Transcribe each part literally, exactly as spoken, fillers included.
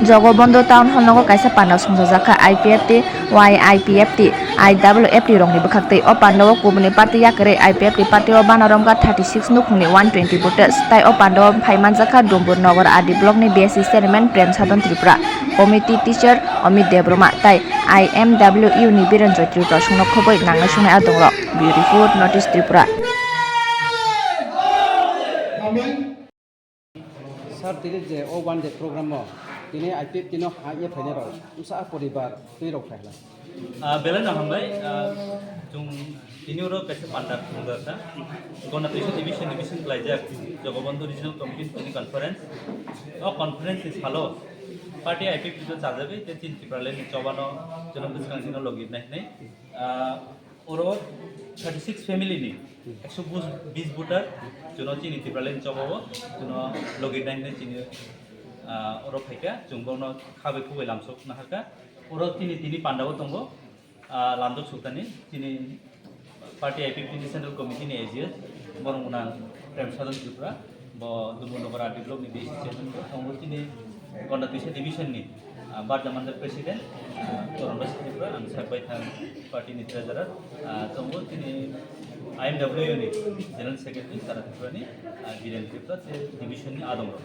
Jogobondhu Town Hall nogo kaisa panda songchajakha I P F T, Y I P F T, I W F T rokni bwkhaktwi. O pandao kubuni party yakarwi I P F T party o bana romkha thirty six nukhungni one twenty voters, tai o pandao phaimanjakha Dumbur Nogor R D block ni B S C chairman Prem Sadhan Tripura, committee teacher Amit Debbarma tai I M W U ni Biren Joy Tripura songno khobwi nangnai songnai adongrok. Bureau report, North East Tripura. Sir, tini je o one day program o tini I P F T no ha ye phainai rok bwsa poribar twi rok phai hla. Ah, belai no hambai, ah, chwng tini oro kaisa panda khungjak kha. Gana Tuisa Division ni bising khlaijak Jogobondhu Regional Committee ni conference. O conference ni salo party I P F T no chajagwi tei chini Tipraland ni choba no jono bwskang dino logi nai hinwi. Ah, Oro thirty six family ni ekso bis voter, chwngno chini Tipraland choba o chwngno logi nai hinwi chini, ah, oro phaikha, chwng bono khabai khugwi lamsok naharkha. Oro chini tini pandao tongo, ah, lamjok suktani chini party I P F T ni central committee ni A G S, borok gwnang Prem Sadhan Tripura. Bo Dumbur Nogor R D block ni B C chairman bo tongo chini Gana Tuisa division ni, ah, Barja Mandal president, ah, Toron Basi Tripura, ang sak bai thang party ni treasurer, ah, tongo chini I M W ni general secretary Sara Tripura ni, ah, Biren Tripura tei division ni adong rok.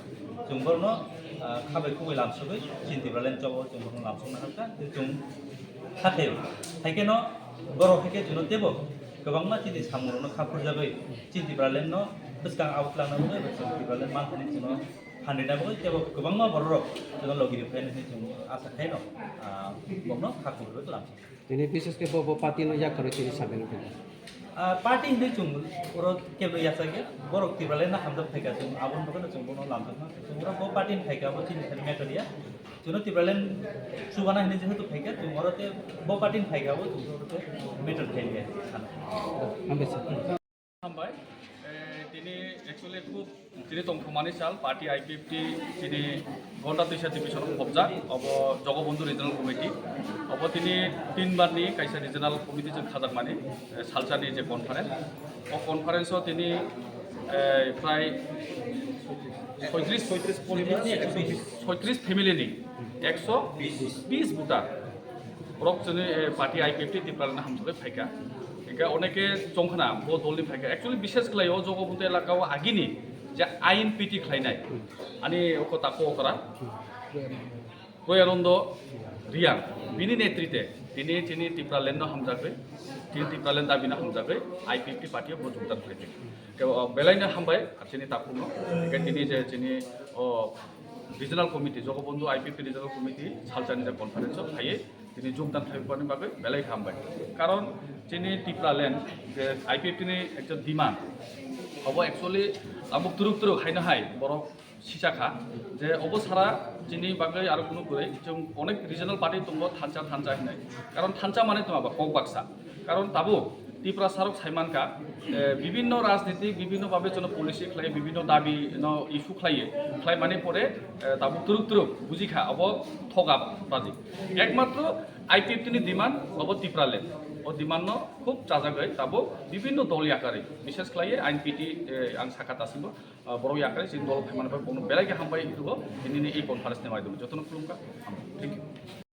Chwng borno, ah, khabai khugwi lamsogwi chini Tipraland choba o chwng borno lamsokna hakha tei chwng Hakhe, haikhe no borok haikhe chwngno teibo kwbangma chini samungrokno kha phurjagwi chini Tipraland no bwskang out lana bagwi eba chini Tipraland manthani chwngno phanrina bagwi teibo kwbangma bororok chwngno logi rw phainani chwng asa khaino, ah, bokno kha phurjagwi lamsa. Tini bises khe bo, bo party no yakarwi tini sabai nukha. Ah, party hinwi chwng oro kebo yachakya, borok Tipraland no hamjak phaikha, chwng aboni bagwi no chwng bono lamjakma. Chwng oro bo party ni phaikha, abo chini thani matter ya. Chwngno Tipraland chubana hinwi jehetu phaikha, chwng oro tei bo party ni phaikha, abo chwng oro tei matter khailiya sana. Hambai sir. Hambai. Eh, tini actually khub tini tongthokmani sal, party I P F T tini Gana Tuisa division o khobjak, obo Jogobondhu Regional Committee. Obo tini tinbar ni kaisa regional committee chwng khajakmani, eh, salsani je conference. O conference o tini, eh, prai soitris, soitris family ni ekso bis voter. Borok chini, eh, party I P F T Tipraland no hamjagwi phaikha. Hingkhe oneke chongkhna bo dolni phaikha. Actually, bishes khlai o Jogobondhu elaka o agini je I N P T khlainai. Ani oko tako okra. Royalondo Riyang. Bini netrite tini chini Tipraland no hamjagwi, chini Tipraland dabi no hamjagwi I P F T party o bo jogdan khlaikha. Khe, o, belai no hambai chini takhuk no. Hingkhe tini je chini, o, regional committee, Jogobondhu I P F T regional committee salsani je conference o phaiwi tini jogdan khlaibani bagwi belai hambai. Karon chini Tipraland je I P F T ni ekta demand, obo actually tabuk turuk turuk haino hai borok sisa kha je obo sara chini bagwi aro kunu kwrwi chwng onek regional party tongo thansa thansa hinwi. Karon thansa mane tongma ba kok baksa. Karon tabuk Tiprasa rok sai mankha, eh, bibinno rajniti, bibinno babe jono policy khlai, bibinno dabi no issue khlai, khlai mani pore, eh, tabuk turuk turuk bujikha, obo thogap baji. Ekmatro I P F T ni demand, obo Tipraland. O demand no khub chajagwi tabuk bibinno dol yakarwi, bishes khlai I N P T, eh, ang sakha dasimbo, ah, borok yakarwi chini dol phaimani bai bono belai khe hambai rwo, tini ni ei conference ni maidagwi jotono khulumkha, hambai. Thank you.